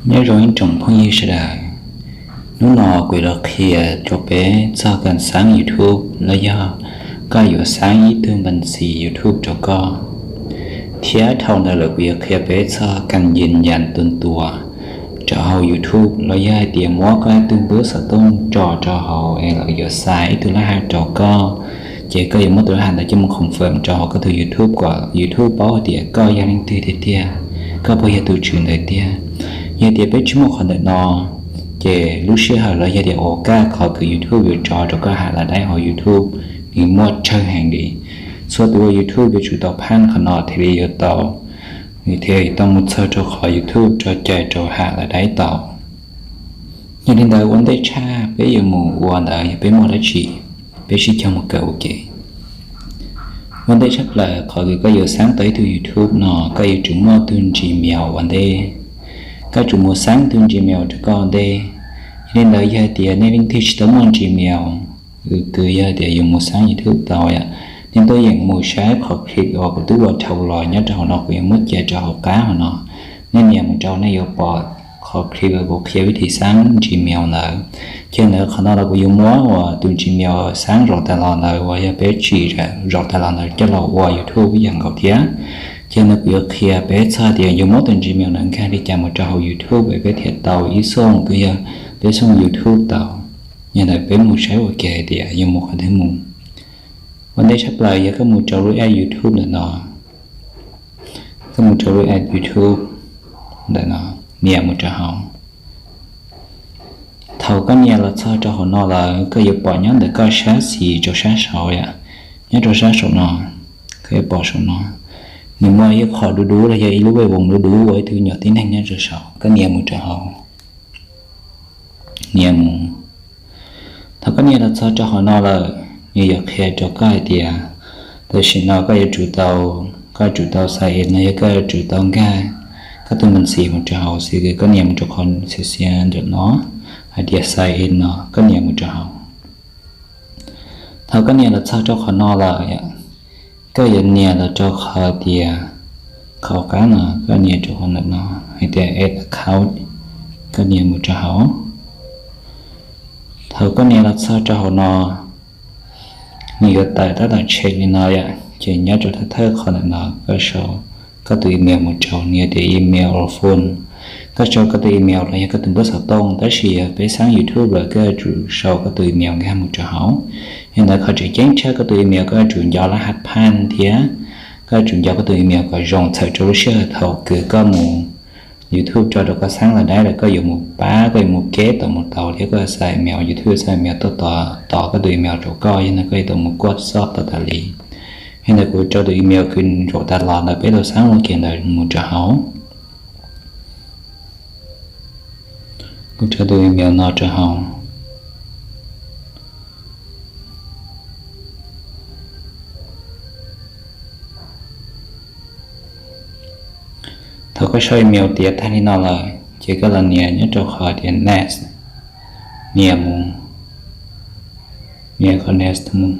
Nyob zoo ib tsoom phooj ywg sawv daws, hnub no kuv los qhia rau peb txog kam xaab YouTube los yog koj yuav xaab ib tug npa ntxis YouTube rau koj. Thiab dhau ntawd lawm kuv yuav qhia peb txog kam yis yas tus ntuas rau hauv YouTube los yog hais tias muab koj ib tug npawb xov tooj tso rau hauv es lawv yuav xa ib tug lab ham rau koj, ces koj yuav muab tus lab ham ntawd coj mus confirm rau hauv koj tus YouTube kom YouTube paub hais tias koj yog leej twg tiag tiag, koj puas yog tus tswv ntawd tiag. Yog tias peb tsis muaj qhov ntawm no, ces lub sij hawm los yog tias ua kaj qhov kws YouTube yuav tso rau koj ham lawv daim hauv YouTube, nws muaj tsawg heev li. Txhua tus ua YouTube yuav tsum tau phaj qhov no thiaj li yuav tau, nws thiaj tau mus txog rau qhov YouTube tso cai rau ham lawv daim tau. Yog li ntawd ua ntej tshaj peb yuav mus ua ntawd yog peb muaj dab tsi, peb sib cog mus kawm ua ke. Ua ntej tshaj plaws qhov kws koj yuav xaab tau ib tug YouTube no koj yuav tsum muaj tug Gmail ua ntej. Koj tsum mus xaab tug Gmail rau koj ua ntej. Yog li ntawd yog hais tias nej leej twg tsis tau muaj Gmail, kws yog tias yuav mus xaab YouTube tau yom, nej tuaj yeem mus saib qhov clip uas kuv twb ua dhau los nyob rau hauv no kuv yuav muab cia rau hauv qab hauv no. Nej nias mus rau nej yuav pom qhov clip uas kuv qhia vib thib xaab Gmail ntawd. Ces ntawd qhov no los kuv yuav muab uas tus Gmail xaab zaum tas los ntawd uas yog peb tsim zaum tas los ntawd coj los ua YouTube ib yam nkaus thiab. Ces ntawd kuv yuav qhia peb txog tias yuav muab tus Gmail ntawd nkag li cas mus rau hauv YouTube es peb thiaj tau ib xooj kws yog peb xooj YouTube tau. Yog ntawd peb mus saib ua ke hais tias yuav mus qhov twg mus. Ua ntej tshaj plaws yog koj mus rau lub app YouTube ntawm no, koj mus rau lub app YouTube ntawm no, nias mus rau hauv. Thaum koj nias los txog rau hauv no lawm koj yuav pom nyob ntawm koj sab xis rau sab saud yom, nyob rau sab saum no, koj yuav pom saum no, nws muaj ib qho dub dub los yog ib lub vej voos dub dub ua ib tug nyuam tib neeg nyob rau saud, koj nias mus rau hauv. Nias mus. Thaum koj nias los txog rau hauv no lawm, nws yuav qhia rau koj hais tias tam sim no koj yuav tsum tau, koj yuav tsum tau sign in no yog koj yuav tsum tau nkag koj tus npa ntxis mus rau hauv xwb, koj nias mus rau qhov xia xia ntawm no hais tias sign in no, koj nias mus rau hauv. Thaum koj nias los txog rau qhov no lawm, koj yuav nias los rau qhov tias, qhov qab no, koj nias rau qhov ntawm no hais tias add account, koj nias mus rau hauv. Thaum koj nias los txog rau hauv no, nws yuav tawm tab tom check li no yom, ces nyob rau thawj thawj qhov ntawm no koj sau koj tus email mus rau, nws tias email or phone. Koj sau koj tus email los yog koj tus npawb xov tooj, tab sis yog peb xaab YouTube lawm koj yuav tsum sau koj tus email nkag mus rau hauv. Yog ntawd qhov tseem ceeb tshaj koj tus email koj yuav tsum nco lab ham phaj thiab koj yuav tsum nco koj tus email kom zoo txhawm rau lub sij hawm thaum kws koj mus YouTube tso rau koj xaab lawm dab lawm koj yuav mus pab, koj yuav mus keb tau mus tau thiab koj xa email, YouTube xa email tuaj tos koj tus email rau koj, yog ntawd koj yuav tau mus kuaj xoj tau tas li. Yog ntawd kuv rau tus email kws zaum tas los ntawd peb tau xaab ua ke ntawd mus rau hauv. Kuv rau tus email no rau hauv. Thaum koj sau email tiav tag li no lawm ces koj los nias nyob rau qhov tias next, nias mus, nias qhov next mus.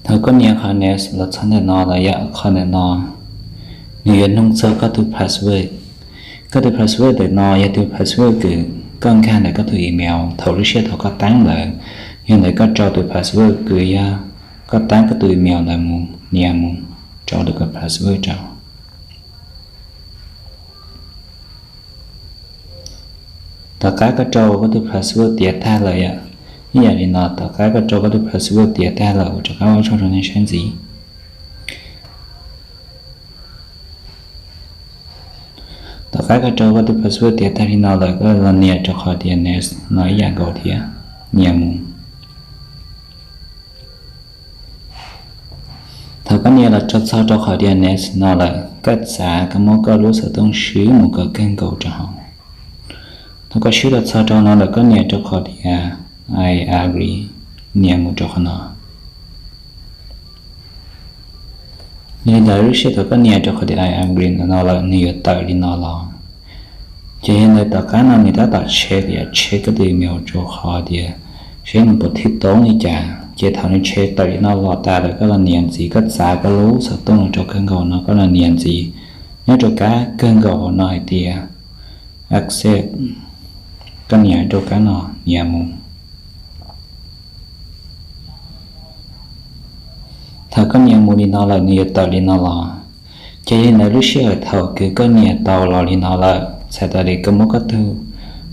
Thaum koj nias qhov next los txog ntawm no lawm yom, qhov ntawm no nws yuav nug txog koj tus password. Koj tus password ntawm no yog tus password kws koj nkag ntawm koj tus email thaum lub sij hawm thaum koj tab ntawd. Yog ntawd koj rau tus password kws yog koj tab koj tus email ntawd mus, nias mus, rau tus koj password rau. Tom qab koj rau koj tus password tiav tag lawm yom, ib yam li no, tom qab koj rau koj tus password tiav tag lawm, ua rov qab ua tsaug rau nej saib ntxiv. Tom qab koj rau koj tus password tiav tag li no lawm, koj los nias rau qhov tias next no ib yam nkaus thiab, nias mus. Thaum koj nias los txog rau qhov tias next no lawm, koj txav koj muab koj lub xov tooj swb mus kom kawg nkaus rau hauv. Thaum koj swb los txog rau no lawm, koj nias rau qhov tias I agree, nias mus rau qhov no. Yog li ntawd lub sij hawm thaum koj nias rau qhov tias I agree ntawm no lawm, nws yuav tawm li no los. Ces yog ntawd tom qab no nws tab tom check, yog check koj tus email rau qhov tias seb nws puas thwj toob li cas. Ces thaum nws check tawm li no los tas lawm, koj los nias ntxiv, koj txav koj lub xov tooj los rau kawg nkaus no, koj los nias ntxiv nyob rau kab kawg nkaus hauv no hais tias Accept, koj nias rau kab no, nias mus. Thaum koj nias mus li no lawm nws yuav tawm li no los. Ces yog li ntawd lub sij hawm thaum kws koj nias tau los li no lawm, txhais tau tias koj muab koj tug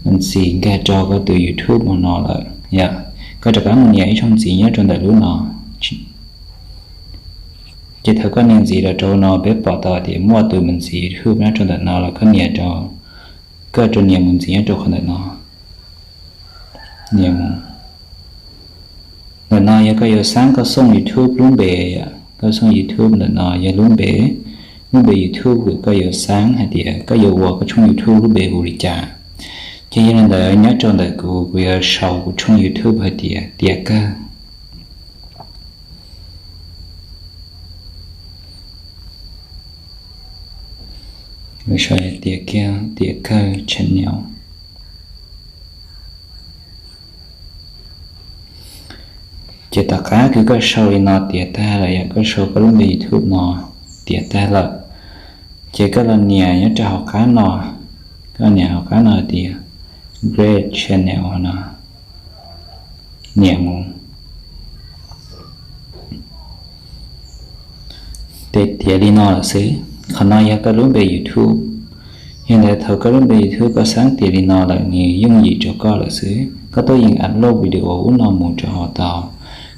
ntxim nkag rau koj tus YouTube no lawm yom, koj rov qab mus nias ib zaug ntxiv nyob rau ntawm lub no. Ces thaum koj nias ntxiv los rau no peb pom tau tias muaj tus me ntxim YouTube nyob rau ntawm no los koj nias rau, koj rau nias mus ntxiv nyob rau qhov ntawm no. Nias mus. Ntawm no yog koj yuav xaab koj xooj YouTube lub npe, koj xooj YouTube ntawm no yog lub npe, lub npe YouTube kws koj yuav xaab hais tias koj yuav ua koj tshooj YouTube lub npe hu li cas. Ces yog li ntawd nyob rau ntawm kuv, kuv yuav sau kuv tshooj YouTube hais tias Tiav Kawg. Sau tias Tiav Kawg, Tiav Kawg channel. Ces tom qab kws koj sau li no tiav tag lawm yom, koj sau koj lub npe YouTube no tiav tag lawm, ces koj los nias nyob rau hauv qab no, koj nias hauv qab no tias Create Channel no, nias mus. Ces tiav li no lawm xwb. Qhov no yog koj lub npe YouTube. Yog ntawd thaum koj lub npe YouTube koj xaab tiav li no lawm nws yooj yim rau koj lawm xwb. Koj tuaj yeem upload video ub no mus rau hauv tau.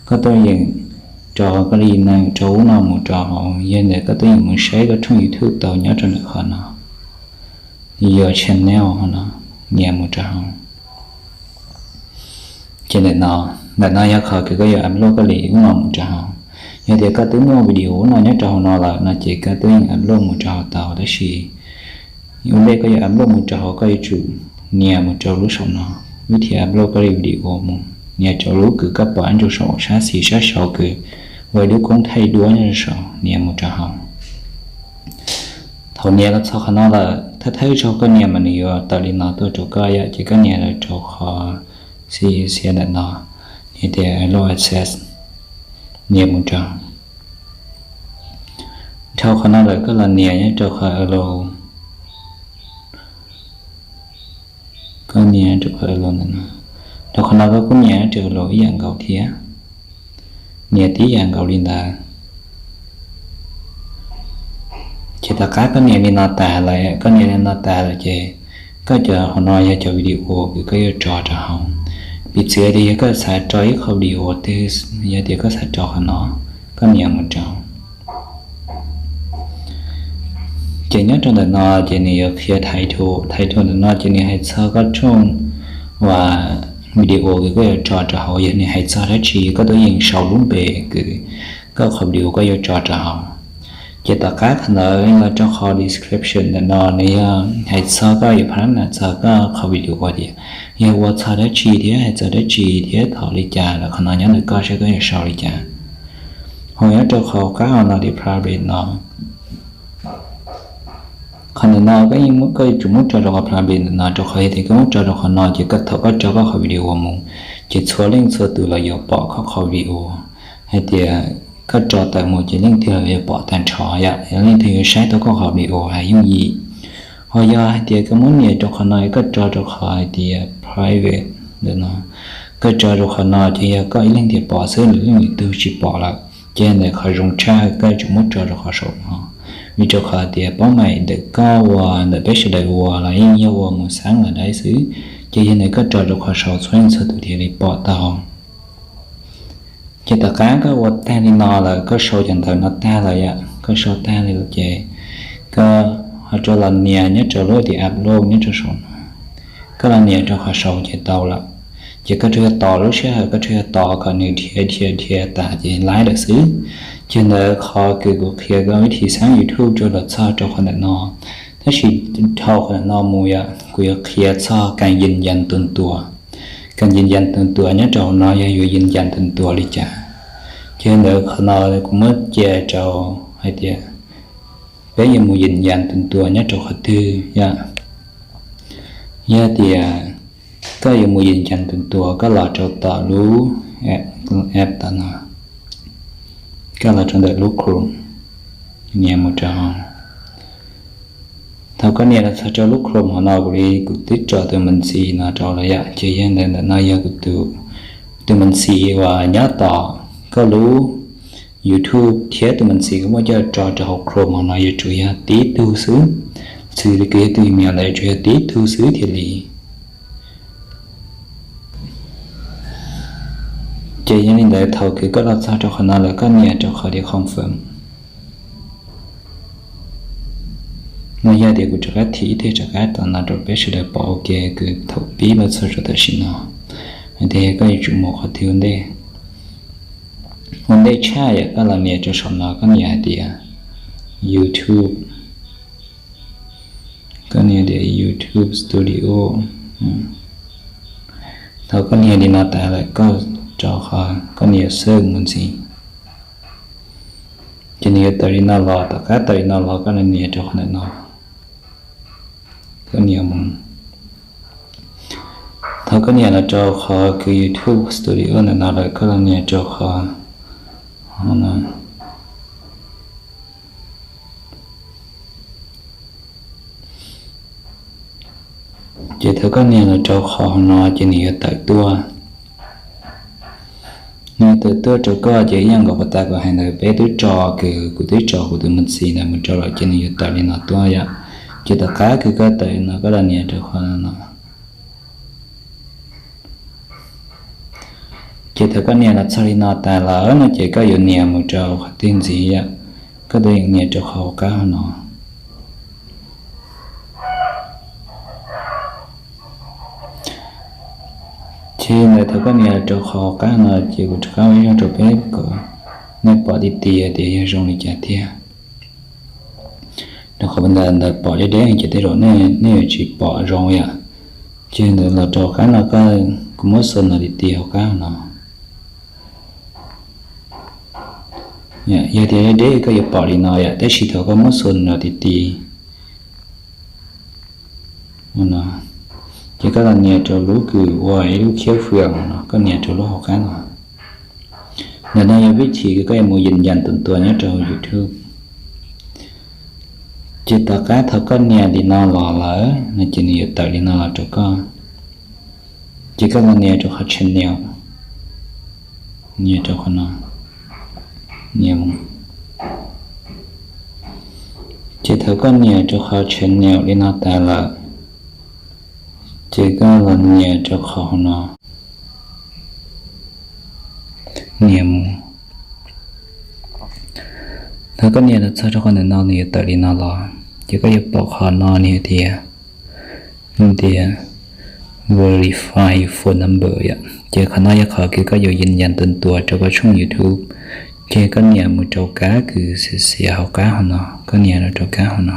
Koj tuaj yeem tso koj li neeg rau ub no mus rau hauv. Yog ntawd koj tuaj yeem mus saib koj tshooj YouTube tau nyob rau ntawm qhov no, Your Channel no, nias mus rau hauv. Ces ntawm no, ntawm no yog qhov kws koj yuav upload koj li ub no mus rau hauv. Yog tias koj twb muaj video ub no nyob rau hauv no lawm no ces koj twb yeej upload mus rau hauv tau, tab sis ua ntej koj yuav upload mus rau hauv koj yuav tsum nias mus rau lub saum no, vib thib upload koj li video mus, nias rau lub kws koj pom nyob rau saum sab xis sab saud kws ua ib lub koob thaij duab nyob rau saud, nias mus rau hauv. Thaum nias los txog qhov no lawm, thawj thawj zaug koj nias mas nws yuav tawm li no tuaj rau koj yom, ces koj nias los rau qhov xis xia ntawm no, nias tias Allow Access, nias mus rau. Dhau qhov no lawm koj los nias nyob rau qhov Allow, koj nias rau qhov Allow ntawm no, rau qhov no koj kuj nias rau Allow ib yam nkaus thiab, nias tib yam nkaus li ntawd. Ces tom qab koj nias li no tas lawm, koj nias li no tas lawm ces koj cov, hauv no yog cov video kws koj yuav tso rau hauv. Piv txwv tias yog koj xav tso ib qho video twg, yog tias koj xav tso qhov no, koj nias mus rau. Ces nyob rau ntawm no ces nws yuav qhia title, title ntawm no ces nws hais txog koj tshooj uas video kws koj yuav tso rau hauv, yog nws hais txog dab tsi koj tuaj yeem sau lub npe kws koj qhov video koj yuav tso rau hauv. Ces tom qab qhov ntawd los rau qhov description ntawm no nws yog hais txog koj yuav pab nas txog koj qhov video tias yog ua txog dab tsi thiab hais txog dab tsi thiab thaum li cas los qhov no nyob ntawm koj saib koj yuav sau li cas. Ho nyob rau qhov qab hauv no tias private no, qhov ntawm no koj yeej, koj yuav tsum muab tso rau qhov private ntawm no, rau qhov yog tias koj muab tso rau qhov no ces koj, thaum koj tso koj qhov video mus ces txhua leej txhua tus los yuav pom koj qhov video. Hais tias koj tso tawm mus ces leej twg los yuav pom tag nrho yom, leej twg yuav saib tau koj qhov video hais yooj yim. Ho yog hais tias koj muab nias rau qhov no, koj tso rau qhov hais tias private ntawm no, koj tso rau qhov no ces yog koj ib leeg thiaj pom xwb, lwm leej lwm tus tsis pom lawm. Ces ntawm qhov zoo tshaj koj yuav tsum muab tso rau qhov saum no, vim rau qhov tias paub meej ntawm koj uas ntawm peb sawv daws ua los yeej yog ua mus xaab los dai xwb. Ces yog ntawm koj tso rau qhov saud txhua leej txhua tus thiaj li pom tau. Ces tom qab koj ua tag li no lawm, koj sau cov ntawv no tag lawm yom, koj sau tag li lawm ces koj ho rov los nias nyob rau lub tias upload nyob rau saum no. Koj los nias rau qhov saud ces tau lawm. Ces koj tsuas yog tos lub sij hawm, koj tsuas yog tos kom nws dhia dhia dhia tas ces laib lawm xwb. Ces ntawd qhov kws kuv qhia koj vib thib xaab YouTube rau los txog rau qhov ntawm no. Tab sis dhau qhov ntawm no mus yom, kuv yuav qhia txog kas yws yas tus tuas. Kas yws yas tus tuas nyob rau hauv no yog yuav yws yas tus tuas li cas. Ces ntawd qhov no kuv muab cia rau hais tias peb yuav mus yws yas tus tuas nyob rau qhov twg yom. Yog tias koj yuav mus yws yas tus tuas koj los rau tom lub app tom no, koj los rau ntawm lub Chrome, nias mus rau hauv. Thaum koj nias los txog rau lub Chrome hauv no, kuv li kuv twb tso tus me ntsis no rau lawm yom, ces yog ntawm ntawm no yog kuv tus, tus me ntsis uas nyob tom koj lub YouTube thiab tus me ntsis koj muab coj tso rau hauv Chrome hauv no yuav tsum yog tib tug xwb. Xws li kuv yog tus email ntawd yuav tsum yog tib tug xwb thiaj li. Ces yog li ntawd thaum kws koj los txog rau qhov no lawm koj nias rau qhov tias confirm. No yog tias kuv rov qab thim ib teg rov qab tom no rau peb sawv daws pom ua ke kws thaum pib los txog rau tam sim no. Hais tias yog koj yuav tsum mus qhov twg ua ntej, ua ntej tshaj yom, koj los nias rau saum no koj nias hais tias YouTube. Koj nias tias YouTube Studio. Thaum koj nias li no tas lawm koj rau qhov koj nias search mus ntxiv. Ces nws yuav tawm li no los, tom qab tawm li no los koj los nias rau qhov ntawm no. Koj nias mus. Thaum koj nias los rau qhov kws YouTube Studio ntawm no lawm koj los nias rau qhov no. Ces thaum koj nias los rau qhov hauv no ces nws yuav tawm tuaj. Nws yuav tawm tuaj rau koj ces ib yam nkaus puas tas kuv hais ntawd, peb twb tso, kws kuv twb tso kuv tus me ntsis ntawd mus rau lawm ces nws yuav tawm li no tuaj yom. Ces tom qab kws koj tawm li no koj los nias rau qhov no. Ces thaum koj nias los txog li no tas lawm no ces koj yuav nias mus rau qhov twg ntxiv yom, koj twb nias rau qhov hauv qab hauv no. Ces ntawd thaum koj nias rau qhov hauv qab no ces kuv rov qab ua ib zaug rau peb kom nej pom tiag tias tias yog zoo li cas thiab. Rau qhov ntawd ntawd pom deb deb ces tej zaum nej yuav tsis pom zoo yom. Ces ntawd los rau qab no koj, kuv muab xo no tiag tiag hauv qab no. Yog tias deb deb koj yuav pom li no yom, tab sis thaum koj muab xo no tiag tiag ces koj los nias rau lub kws ua ib lub khiab fwam no, koj nias rau lub hauv qab no. Ntawm no yog vib thim kws koj yuav mus yws yas tus tua nyob rau YouTube. Ces tom qab thaum koj nias li no los lawm no ces nws yuav tawm li no los rau koj. Ces koj los nias rau qhov channel, nias rau qhov no, nias mus. Ces thaum koj nias rau qhov channel li no tas lawm, ces koj los nias rau qhov hauv no, nias mus. Thaum koj nias los txog rau qhov ntawm no nws yuav tawm li no los, ces koj yuav pom qhov no nws hais tias, tias verify phone number yom. Ces qhov no yog qhov kws koj yuav yws yas tus tua rau koj tshooj YouTube. Ces koj nias mus rau kab kws xiav xiav hauv qab hauv no, koj nias rau kab hauv no,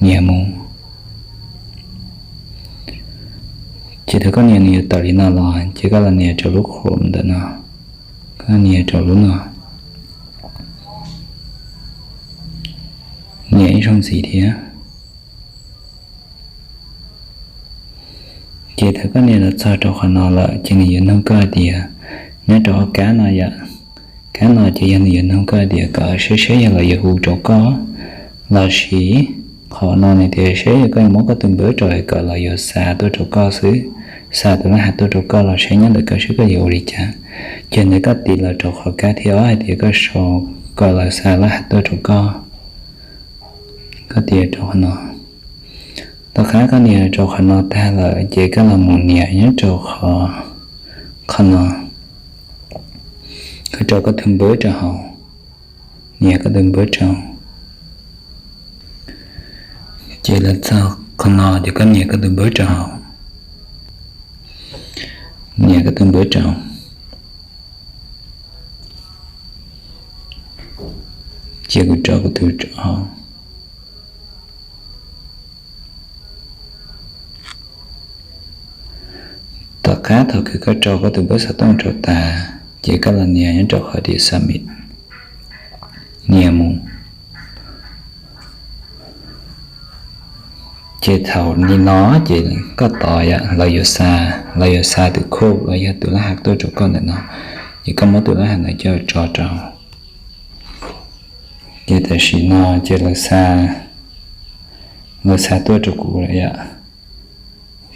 nias mus. Ces thaum koj nias nws yuav tawm li no los ces koj los nias rau lub Chrome ntawm no, koj nias rau lub no, nias ib zaug ntxiv thiab. Ces thaum koj nias los txog rau qhov no lawm ces nws yuav nug koj tias, nyob rau hauv kab no yom, kab no ces yog nws yuav nug koj tias kom saib seb yog lawv yuav hu rau koj los sis, qhov no nws tias seb yog koj yuav muab koj tus npawb rau kom lawv yuav xa tuaj rau koj xwb, xa tus laj has tuaj rau koj los saib nyob ntawm koj seb koj yuav ua li cas. Ces ntawd koj tiv los rau qhov kab thib ob hais tias koj sau kom lawv xa laj has tuaj rau koj. Koj tiv rau qhov no. Tom qab koj nias rau qhov no tag lawm ces koj los mus nias nyob rau qhov, qhov no. Koj rau koj tus npawb rau hauv, nias koj tus npawb rau. Ces los txog qhov no ces koj nias koj tus npawb rau hauv, nias koj tus npawb rau. Ces kuv rau kuv tus rau hauv. Tom qab thaum kws koj rau koj tus npawb xov tooj rau tas, ces koj los nias nyob rau qhov tias submit, nias mus. Ces thaum li no ces koj tos yom, lawv yuav xa, lawv yuav xa tus code los yog tus laj has tuaj rau koj ntawm no, ces koj muab tus laj has ntawd coj tso rau. Ces tam sim no ces lawv xa Lawv xa tuaj rau kuv lawm yom.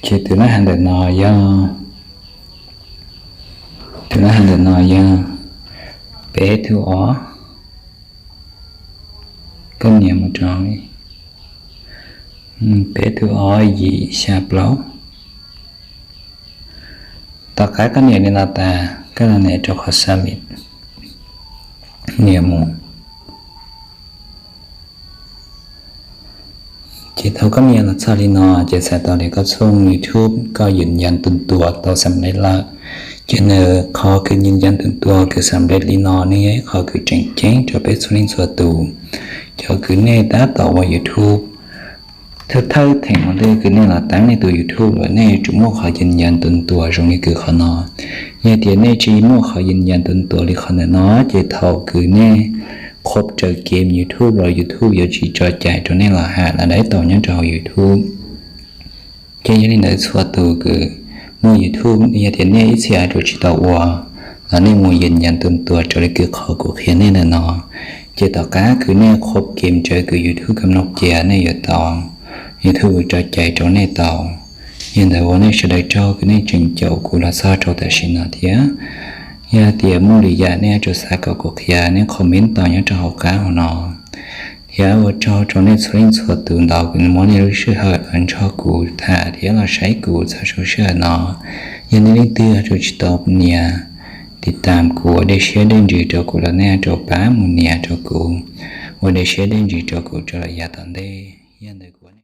Ces tus lab has ntawm no yog, tus lab has ntawm no yog peb tug ob, koj nias mus rau peb tug ob yim xya plaub. Tom qab koj nias li no tas, koj los nias rau qhov submit, nias mus. Ces thaum koj nias los txog li no, ces txhais tau tias koj tshooj YouTube koj yws nyas tuas tuas tau xam lej lawm. Ces nws qhov kws yws nyas tuas tuas kws xam lej li no, nws yog ib qho kws tseem ceeb rau peb txhua leej txhua tus. Cov kws nej tab tom ua YouTube, thawj thawj theem ua ntej kws nej los teeb nej tus YouTube lawm, nej yuav tsum muaj qhov yws nyas tuas tuas zoo li kws qhov no. Yog tias nej tsis muaj qhov yws nyas tuas tuas li qhov ntawm no, ces thaum kws nej qhuab raws game YouTube los YouTube yuav tsis tso cai rau nej los has los dai tau nyob rau hauv YouTube. Ces yog li ntawd txhua tus kws muaj YouTube, yog tias nej ib txhia yuav tsis tau ua los nej mus yws nyas tuas tuas raws li kws qhov kuv qhia nej ntawm no, ces tom qab kws nej qhuab game raws kws YouTube kam no cia nej yuav tau YouTube tso cai rau nej tau. Yog ntawd ua nej sawv daws tsaug kws nej tseem caum kuv los txog rau tam sim no thiab. Yog tias muaj lwm yam nej yuav tsum xav kom kuv qhia, nej comment tau nyob rau hauv qab hauv no. Thiab ua tsaug rau nej txhua leej txhua tus ntau kws muab nej lub sij hawm los nrog kuv tham thiab los saib kuv txog rau sij hawm no. Yog nej leej twg yuav tsum tsis tau nias tiv tam kuv, ua dej siab dej ntsws rau kuv los nej yuav tsum pab mus nias rau kuv, ua dej siab dej ntsws rau kuv rau lawm yav tom ntej. Yog ntawd kuv